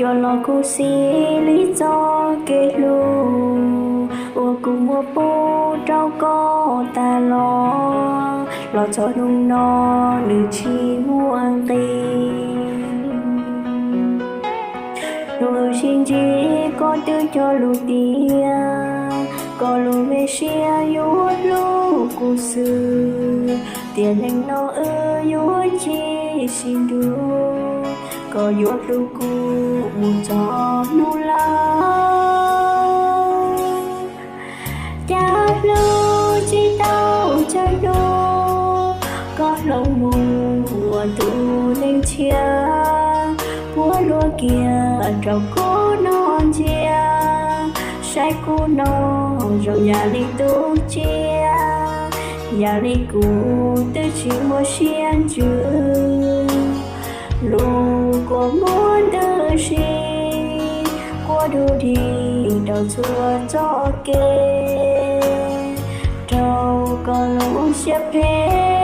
Los los kuv xij li txoj kev hlub uas kuv muab pub rau koj tas los, los txog hnub no nws tsis muaj nqis. Hnub sib ntsib koj twb cog lus tias koj lub me siab yuav hlub kuv xwb, tiam neej no wb yuav tsis sib nrug, koj yuav hlub kuv mus txog hnub laus. Cas hlub tsis tau tsawg hnub, koj hloov mus ua tus neeg tshiab, puab luag kiag rau kuv noj ntxiag, saib kuv no zoo yam li tus tsiaj, yam li kuv twb tsis muaj siab ntsws. Lub kua muag ntws si, kua dug dig rau txhua txoj kev, rau koj lub siab phem